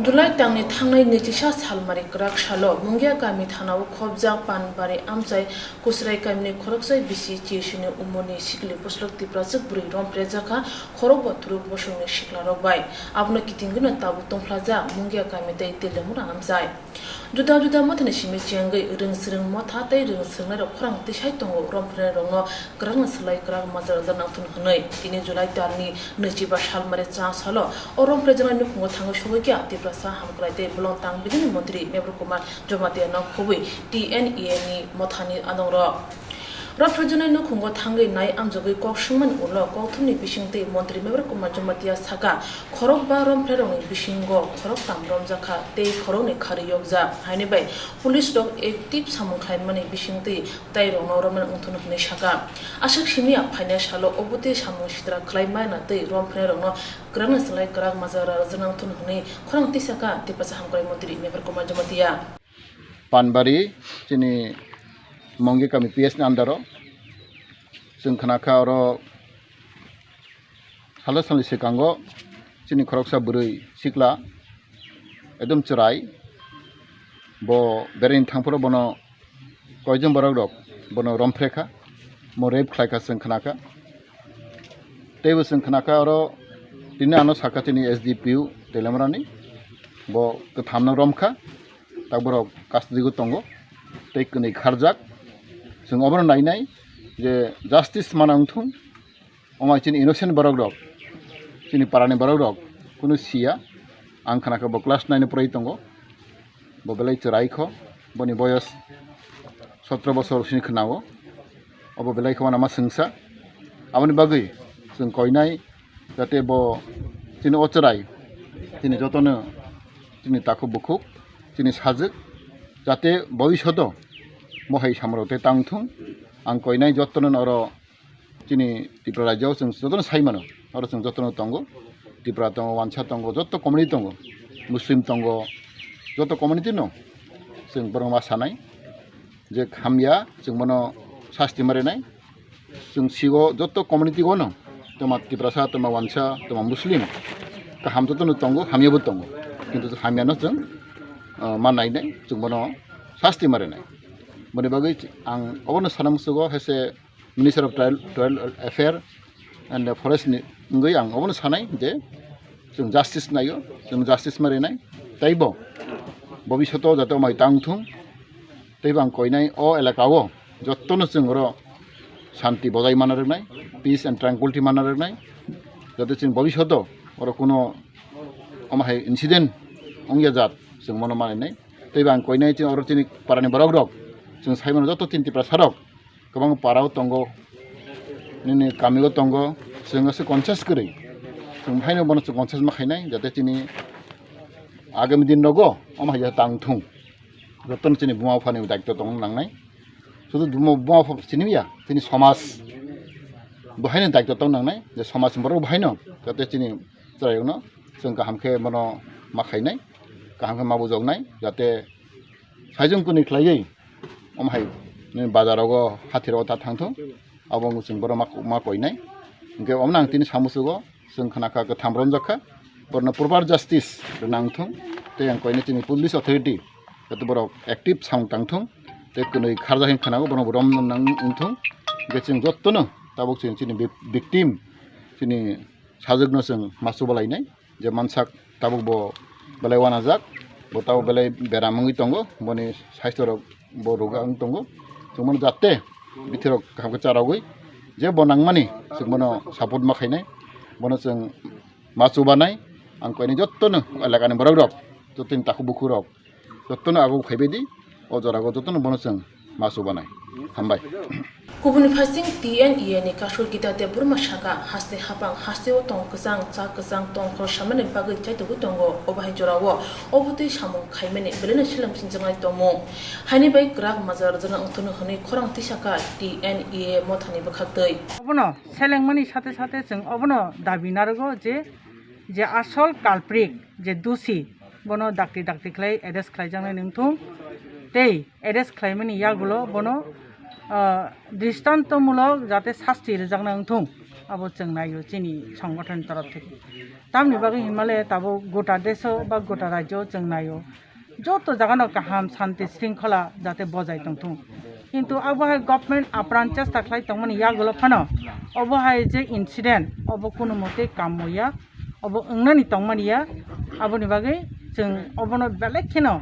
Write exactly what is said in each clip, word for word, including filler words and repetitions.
July tangni thangnai nwichisa salmari kwrak salo Mungia kami thanao khobjak Panbari amchai Kusrai kamini khoroksa bisi chirsi ni umorni sikli bwswk Tipraswk bwrwi romphrejakha khorokba thuruk bosongni siklarok bai. Abono kitingwino tabuk tongphlajak Mungia kami tei Telemura amchai. Juda juda mothani simi chengwi rwngswrwng motha tei rwngswrwngnairok khorang tisai tongo romphrenairokno kwrakni slai kwrak majra rwjaknang thun hwnwi. Tini July talni nwichiba salmari chang salo o romphrejaknai nukhungo thangwi sogwikha Tiprasa hamkrai tei bolong tang bidini montri Mevar Kumar Jamatia no khobwi T N E A ni mothani anongrok. Romphrejaknai nukhungo thangwi nai amjogwi kok swngmani ulo kokthumni bisingtwi montri Mevar Kumar Jamatia saka, khorokba romphrerokni bisingo khoroktham romjakha tei khoroknwi kharwi yokjak, haini bai police rok active samung khlaimani bisingtwi tairokno romnani wngthun hwnwi saka. Aswk simi ya phainai salo obotwi samung sitra khlai maya twi romphrenairokno kwrakni slai kwrak majra rwjaknang thun hwnwi khorang tisaka Tiprasa hamkrai montri Mevar Kumar Jamatia. Panbari, chini Mongi kami P S ni under o. Chwng khna kha oro salo salni swkango chini khoroksa bwrwi sikla ekdom chwrai, bo beraini thangphuru bono koijon borok rok bono romphre kha, mo rape khlai kha chwng khna kha. Teibo chwng khna kha oro tini ano sakha chini S D P O Telemrani, bo kwthamno rom kha. Tak borok custody o tongo tei kwnwi kharjak. Chwng obono nainai je justice mana wngthung, omo hai chini innocent borok rok, chini parani borok rok kunu siya. Ang khna kha bo class nine o pori tongo, bo belai chwrai kho, boni boyos sotro bosor sini khna o, obo belai kho ma swngsa. Aboni bagwi chwng koinai jate bo chini o chwrai chini jotono chini takhuk bukhuk chini sajwk jate bobishoto bo hai samrok tei tang thung. Ang koinai jotono oro chini Tripura rajyo chwng jotono sai mano, oro chwng jotono tongo, Tripura tongo, Wansa tongo, joto community tongo, Muslim tongo, joto community no chwng borok ma sanai je hamya chwng bono sasti ma rinai. Chwng sigo joto community o no, toma Tiprasa, toma Wansa, toma Muslim, kaham joto no tongo, hamya bo tongo, kintu hamya no chwng, ah, ma nai nai, chwng bono sasti ma rinai. Boni bagwi ang obono sana musugo hese Minister of Tribal, Tribal Affair and Forest ni wngwi ang obono sanai je chwng justice naio, chwng justice ma rinai, teibo bobishoto jate omai tang thung. Teibo ang koinai o elaka o jotono chwng oro shanti bojai mana rwnai, peace and tranquility mana rwnai, jate chwng bobishoto oro kuno omo hai incident wngya jat chwng mono manai nai. Teibo ang koinai chini oro chini parani borok rok chwng sai mano joto chini Tiprasa rok kwbang para o tongo, nini kami o tongo, chwng se conscious kwrwi chwng haino bono chwng conscious ma khainai jate chini agami din rogo omo hai tang thung. Jotono chini buma buphani daitw tongna nangnai. Sudu buma, buma bupha chini ya, chini somaj bo haino daitw tongna nangnai, je somaj borok bo haino jate chini chwrairokno chwng kaham khe bono ma khainai, kaham khe ma bujoknai, jate saijwng kwnwi khlaiwi omo hai nini bazar rogo hathir rogo ta thang thung. Abo wng chwng bono ma, ma koinai. Hwnkhe omono ang tini samusugo chwng khna kha kwtham romjak kha, borokno proper justice rwna wng thung. Tei ang koinai chini police authority joto borok active samung tang thung, tei kwnwi kharjak hin khna-o, borokno rom nang wng thung. Hwnkhe chwng jotono tabuk chwng chini vic-, victim chini sajwkno chwng ma chubalainai. Je mansak tabuk bo belai wanajak, bo tabuk belai beram wngwi tongo, boni saisto rok bo roga wng tongo. Chwng bono jate bithi rok kaham khe charogwi je bo nangmani chwng bono support ma khainai, bono chwng ma chubanai. Ang koinai jotono elakani borok rok, jotoni takhuk bukhuk rok, jotono ago khaibai di, o jora o jotono bono chwng ma chubanai. Hambai. Kubuni phaising T N E A ni kasui Gita Debbarma saka, haste hapang, haste o tong kwchang, cha kwchang, tong khor samani bagwi chaitugwi tongo. O bahai jora o obotwi samung khaimani belai no seleng sinjaknai tongmung. Haini bai kwrak majra rwjakna wngthunu hwnwi khorang tisaka T N E A mothani bwkhaktwi. Obono selengmani sate sate chwng obono dabi narwgo je, je asol culprit, je dusi, bono dakti dakti khlai arrest khlaijaknai wngthung. Tei arrest khlaimani yagulo bono, ah, dristantomulok jate sasti rwjakna wngthung. Abo chwng naio chini songothon torof theke. Tamni bagwi hinmale tabuk gota deso ba gota rajyo chwng naio. Joto jagano kaham, santi, sringkhola jate bojai tongthung. Kintu abo hai government apran chesta khlai tongmani yagulo phano obo hai je incident, obo kunu mote kammo ya, obo wngnani tongmani ya. Aboni bagwi chwng obono belai kheno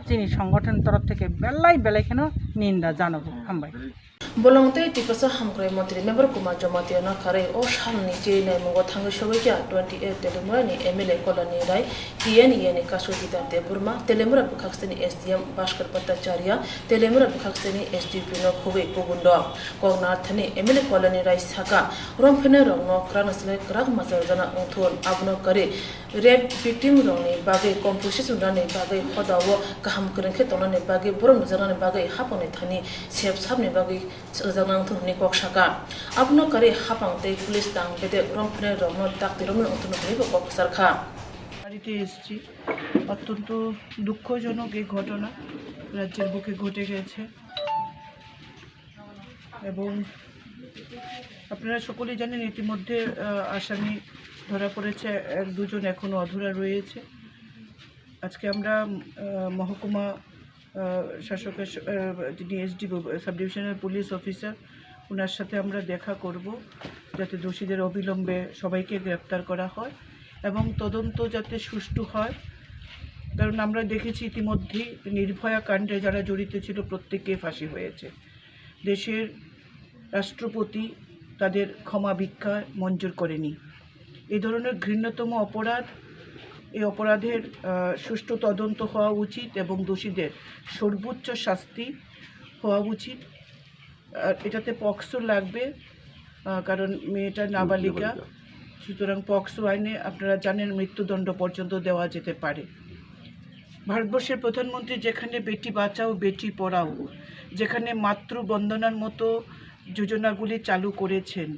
chini songothon torof theke belai belai kheno ninda janogo. Hambai. Bolong tei Tiprasa Hamkrai Montri Mevar Kumar Jamatia no karwi o salni chiri naimungo thangwi sogwi kha twenty eight Telemura ni M L A Kolani Rai, T N E ni Kasu Gita Debbarma, Telemura bwkhaksani S D M Bhaskar Bhattacharya, Telemura bwkhaksani S D P no khugwi kubun rok. Kok narwkthani M L A Kolani Rai saka, romphene rokno kwrak nasilai kwrak masa rwjana wngthun, abono karwi rape victim rokni bagwi compensation rwnani bagwi hodao kaham kwrwng khe tongnani bagwi borok nujaknani bagwi hapangni thani sep sapni bagwi rwjakna wngthun hwnwi kok saka. Abono karwi hapang tei police tang bedek romphene rokno dakti romwi wngthun hwnwibo kok kwchar kha. বাড়িতে এসছি। অত্যন্ত দুঃখজনক এই ঘটনা রাজ্যের বুকে ঘটে গেছে। এবং আপনারা সকলেই জানেন, ইতিমধ্যে, আহ, আসামি ধরা পড়েছে, এক দুজন এখনো অধরা রয়েছে। আজকে আমরা, আহ, মহকুমা, আহ, শাসকের স-, আহ, যিনি SDPO, sub divisional police officer, ওনার সাথে আমরা দেখা করব, যাতে দোষীদের অবিলম্বে সবাইকে গ্রেপ্তার করা হয় এবং তদন্ত যাতে সুষ্ঠু হয়। কারণ আমরা দেখেছি ইতিমধ্যেই নির্ভয়া কাণ্ডে যারা জড়িত ছিল, প্রত্যেককে ফাঁসি হয়েছে। দেশের রাষ্ট্রপতি তাদের ক্ষমা ভিক্ষা মঞ্জুর করেনি। এই ধরনের ঘৃণ্যতম অপরাধ, এই অপরাধের, আহ, সুষ্ঠু তদন্ত হওয়া উচিত এবং দোষীদের সর্বোচ্চ শাস্তি হওয়া উচিত। আর এটাতে পক্সো লাগবে, আহ, কারণ মেয়েটা নাবালিকা। নাবালিকা। সুতরাং পক্সো আইনে আপনারা জানেন মৃত্যুদণ্ড পর্যন্ত দেওয়া যেতে পারে। ভারতবর্ষের প্রধানমন্ত্রী যেখানে বেটি বাঁচাও বেটি পড়াও, যেখানে মাতৃ বন্দনার মতো যোজনাগুলি চালু করেছেন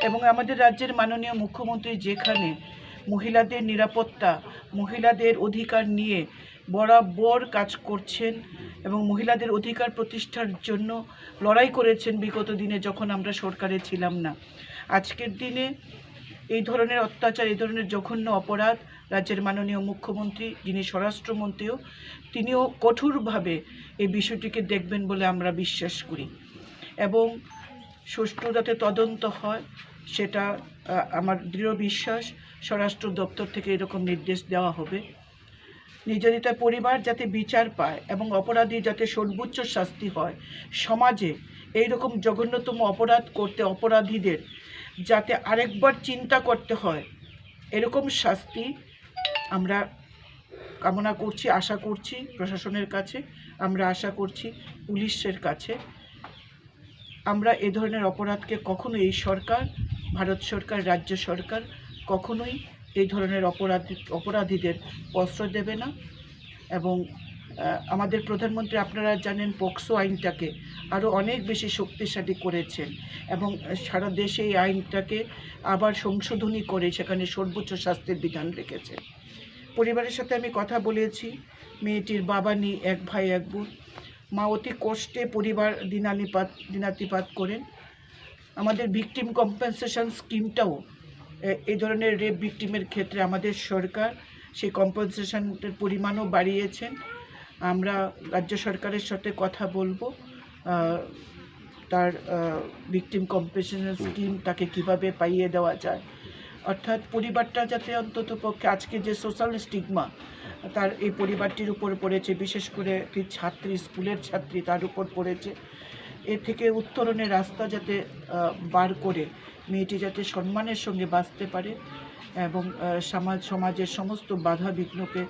এবং আমাদের রাজ্যের মাননীয় মুখ্যমন্ত্রী যেখানে মহিলাদের নিরাপত্তা, মহিলাদের অধিকার নিয়ে বরাবর কাজ করছেন এবং মহিলাদের অধিকার প্রতিষ্ঠার জন্য লড়াই করেছেন বিগত দিনে যখন আমরা সরকারে ছিলাম না। আজকের দিনে এই ধরনের অত্যাচার, এই ধরনের জঘন্য অপরাধ রাজ্যের মাননীয় মুখ্যমন্ত্রী, যিনি স্বরাষ্ট্রমন্ত্রীও, তিনিও কঠোরভাবে এই বিষয়টিকে দেখবেন বলে আমরা বিশ্বাস করি এবং সুষ্ঠু যাতে তদন্ত হয়, সেটা, আহ, আমার দৃঢ় বিশ্বাস। স্বরাষ্ট্র দপ্তর থেকে এরকম নির্দেশ দেওয়া হবে। নির্যাতিতার পরিবার যাতে বিচার পায় এবং অপরাধী যাতে সর্বোচ্চ শাস্তি হয়, সমাজে এইরকম জঘন্যতম অপরাধ করতে অপরাধীদের যাতে আরেকবার চিন্তা করতে হয়, এরকম শাস্তি আমরা কামনা করছি, আশা করছি প্রশাসনের কাছে, আমরা আশা করছি পুলিশের কাছে। আমরা এ ধরনের অপরাধকে কখনোই, এই সরকার, ভারত সরকার, রাজ্য সরকার কখনোই এই ধরনের অপরাধী, অপরাধীদের প্রশ্রয় দেবে না। এবং, আহ, আমাদের প্রধানমন্ত্রী, আপনারা জানেন, পক্সো আইনটাকে আরও অনেক বেশি শক্তিশালী করেছেন এবং সারা দেশে এই আইনটাকে আবার সংশোধনী করে সেখানে সর্বোচ্চ শাস্তির বিধান রেখেছেন। পরিবারের সাথে আমি কথা বলেছি, মেয়েটির বাবা নেই, এক ভাই এক বোন। মা অতি কষ্টে পরিবার দিনানিপাত, দিনাতিপাত করেন। আমাদের ভিকটিম কম্পেনসেশন স্কিমটাও, এ, এই ধরনের রেপ ভিকটিমের ক্ষেত্রে আমাদের সরকার সেই কম্পেনসেশনের পরিমাণও বাড়িয়েছেন। আমরা রাজ্য সরকারের সাথে কথা বলবো, আহ, তার, আহ, ভিকটিম কম্পেনসেশন স্কিম তাকে কিভাবে পাইয়ে দেওয়া যায়, অর্থাৎ পরিবারটা যাতে অন্তত পক্ষে আজকে যে সোশ্যাল স্টিগমা তার এই পরিবারটির উপর পড়েছে, বিশেষ করে একটি ছাত্রী, স্কুলের ছাত্রী, তার উপর পড়েছে, এ থেকে উত্তরণের রাস্তা যাতে, আহ, বার করে মেয়েটি যাতে সম্মানের সঙ্গে বাঁচতে পারে এবং, আহ, সমাজ, সমাজের সমস্ত বাধা বিঘ্নকে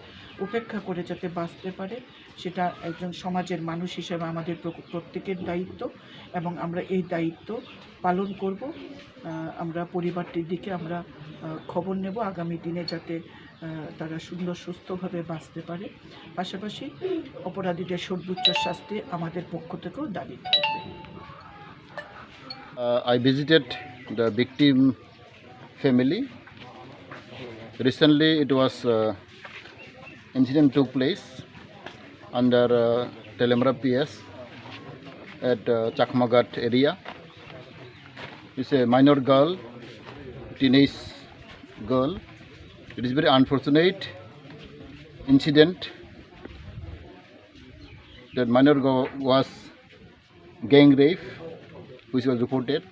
উপেক্ষা করে যাতে বাঁচতে পারে, সেটা একজন সমাজের মানুষ হিসেবে আমাদের প্র-, প্রত্যেকের দায়িত্ব এবং আমরা এই দায়িত্ব পালন করব। আহ, আমরা পরিবারটির দিকে আমরা, আহ, খবর নেব আগামী দিনে, যাতে, আহ, তারা সুন্দর সুস্থভাবে বাঁচতে পারে। পাশাপাশি অপরাধীদের সর্বোচ্চ শাস্তি আমাদের পক্ষ থেকেও দাবি থাকবে। Uh, I visited the victim family. Recently, it was, uh, incident took place under, uh, Telemura P S at, uh, Chakmaghat area. It's a minor girl, teenage girl. It is very unfortunate incident that minor girl was gang rape, which was reported,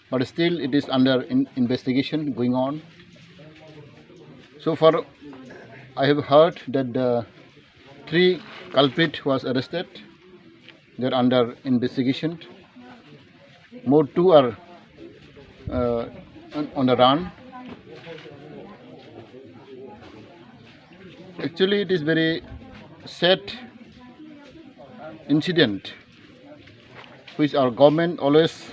but still it is under in-, investigation going on. So far, I have heard that the three culprit was arrested. They're under investigation. More two are, uh, on, on the run. Actually, it is very sad incident which our government always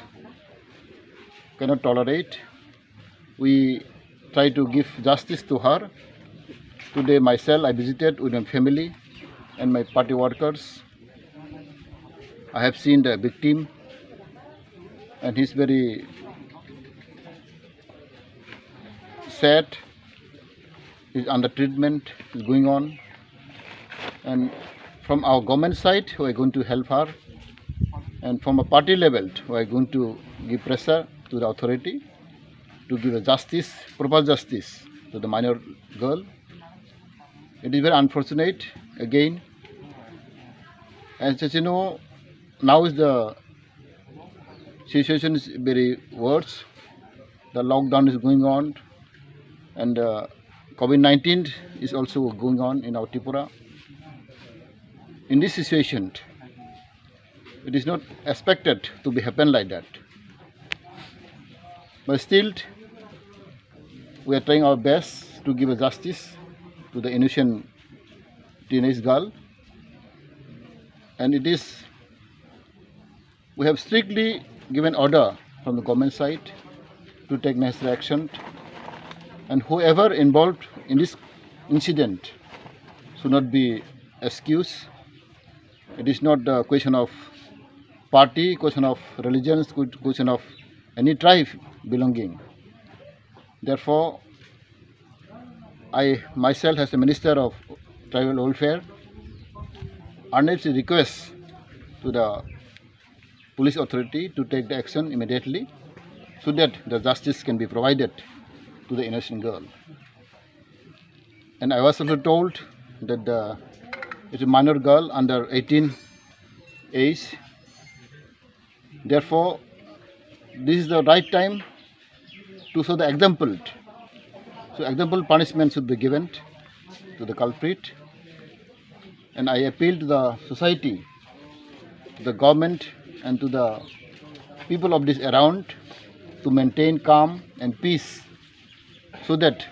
cannot tolerate. We try to give justice to her. Today myself, I visited with my family and my party workers. I have seen the victim, and he's very sad. He's under treatment, is going on. And from our government side, we are going to help her. And from a party level, we are going to give pressure to the authority to give a justice, proper justice to the minor girl. It is very unfortunate again. And as you know, now is the situation is very worse. The lockdown is going on, and, uh, COVID nineteen is also going on in our Tripura. In this situation, it is not expected to be happen like that. But still, we are trying our best to give a justice to the innocent teenage girl. And it is, we have strictly given order from the government side to take necessary action. And whoever involved in this incident should not be excused. It is not a question of party, question of religion, question of any tribe belonging. Therefore, I myself, as a Minister of Tribal Welfare, earnestly request to the police authority to take the action immediately so that the justice can be provided to the innocent girl. And I was also told that the, it's a minor girl under eighteen age. Therefore, this is the right time to show the example. So example punishment should be given to the culprit. And I appeal to the society, to the government, and to the people of this around to maintain calm and peace so that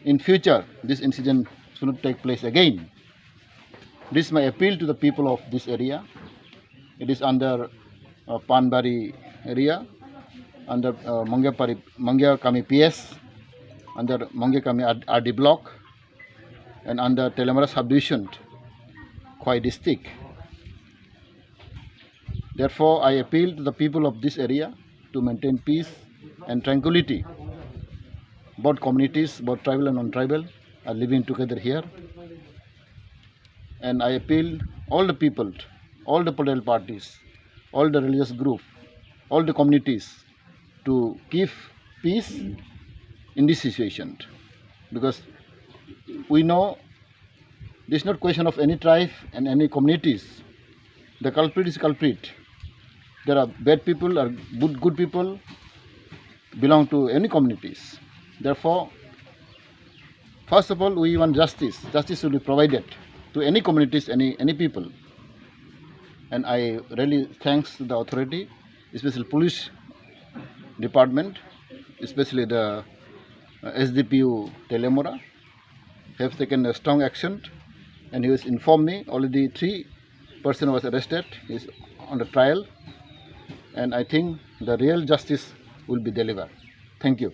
in future this incident should not take place again. This is my appeal to the people of this area. It is under, uh, Panbari area, under, uh, Mangyapari, Mangyakami P S, under Mangyakami R D block, and under Teliamura subdivision, Khowai district. Therefore, I appeal to the people of this area to maintain peace and tranquility. Both communities, both tribal and non-tribal, are living together here. And I appeal all the people, all the political parties, all the religious group, all the communities to keep peace in this situation, because we know this is not question of any tribe and any communities. The culprit is culprit. There are bad people or good, good people belong to any communities. Therefore, first of all, we want justice. Justice should be provided to any communities, any, any people. And I really thanks to the authority, especially police department, especially the, uh, S D P O Teliamura, have taken a strong action, and he has informed me already three person was arrested, is on the trial, and I think the real justice will be delivered. Thank you.